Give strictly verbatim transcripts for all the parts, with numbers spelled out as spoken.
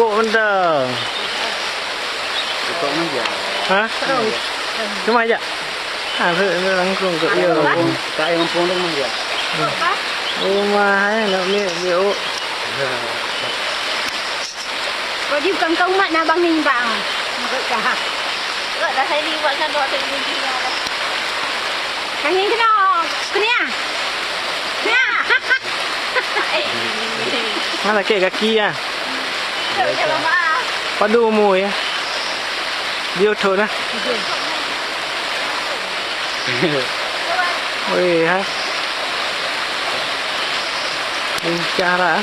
Kok benda. Kok meja. Ha? Terus. Cuma aja. Ah, langsung ke dia. Tak yang mumpung dong meja. Rumah, eh, nak ambil, ambil, oh. Kok di bukan kau mat nak bang ni, bang? Kau dah. Kau dah saya liwat kan, dua kali ni. Kang Yin kena. Kena. Kena. Mana kek kaki ya? Padum umur ya? Dia thon lah. Weh, ha? Lincah lah.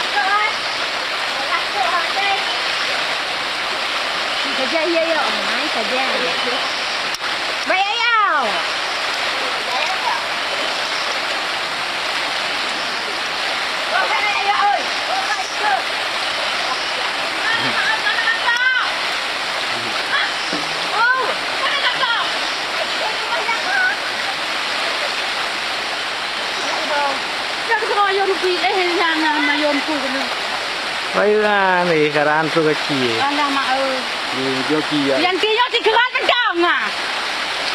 Saja, ya, ya. Oh, mai saja. Baik, ya, ya. Bayu lah ni, karan tu kaki. Alah, mak, eh. Di joki ya. Yang tiap di keran bentang, ah.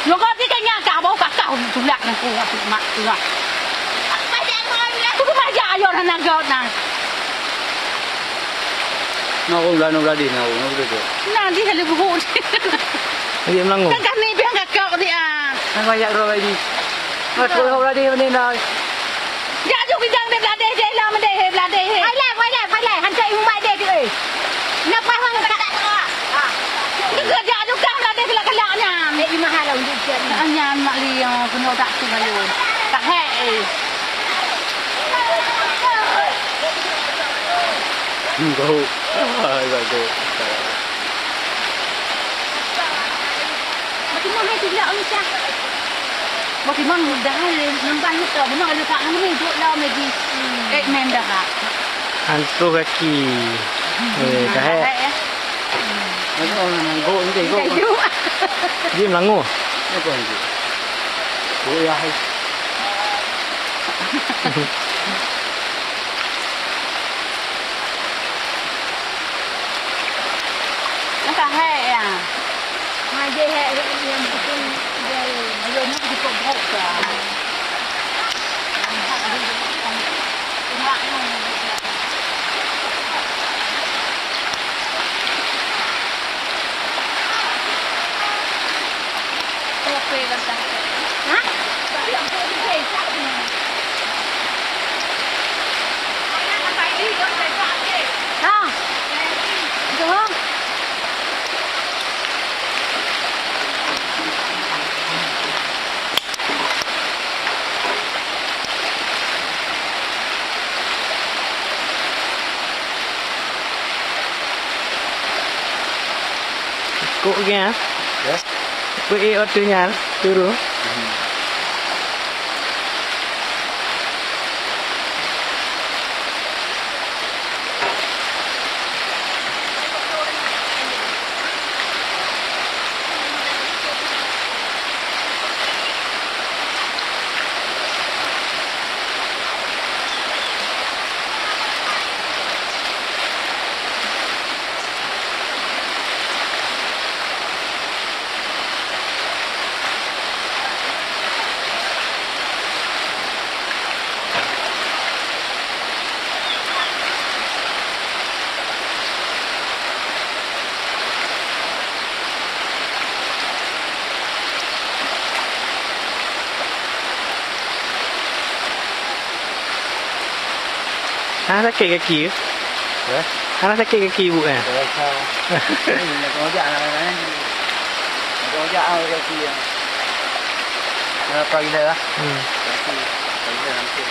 Nyoe ka tiga nyan ka bau kakau tulak nang ku mak tulak. Aku kemajak ayo nang nang gaut nang. Nang ureueng Belanda, ureueng Belanda, nang ureueng Belanda. Nang di kali buhu. Dia melanggu. Kan kami biang kakau dia. Nang banyak roh lagi. Nang ureueng Belanda ni nang. Jak ju bidang deh Bladeh deh lah meudeh he Bladeh he. Hai leh, hai leh, hai leh. Hanco ibu bai deh tu, eh. Nak pai hang tak. Ni kerja ju kah Bladeh kelak-kelak nyan. Leh imah lah untuk jadi. Ah, nyan mak Li, oh, kena tak tu lalu. Tak hek, eh. Enggak. Ah, enggak tu. Bagaimana hai tidak, Umi Syah? Bagaimana mudah hai, nambah ni tu, benar ada tak nama ni, duduk lah, Maggi. Eh, main dah, Kak. Hantu kaki. Eh, kahek. Kahek, ya? Mana orang nanggung ni, tengok. Kayu. Dia melanggu. Apa ni? Oh, ya, hai. Nyan ka hék ya. Majé hék, hék nyang bukon jai. Ayo, nak jipok brok ka. Kok geng ah? Ya. Kok eh, waktu nyan turun. Mhm. Hana sakét gaki ke? Eh? Hana sakét gaki ibu, eh? Biasa. Ni, nak ojak lah, kan? Nak ojak ah, gaki, ya. Dah pagi dah lah. Hmm. Gaki, pagi dah, nanti.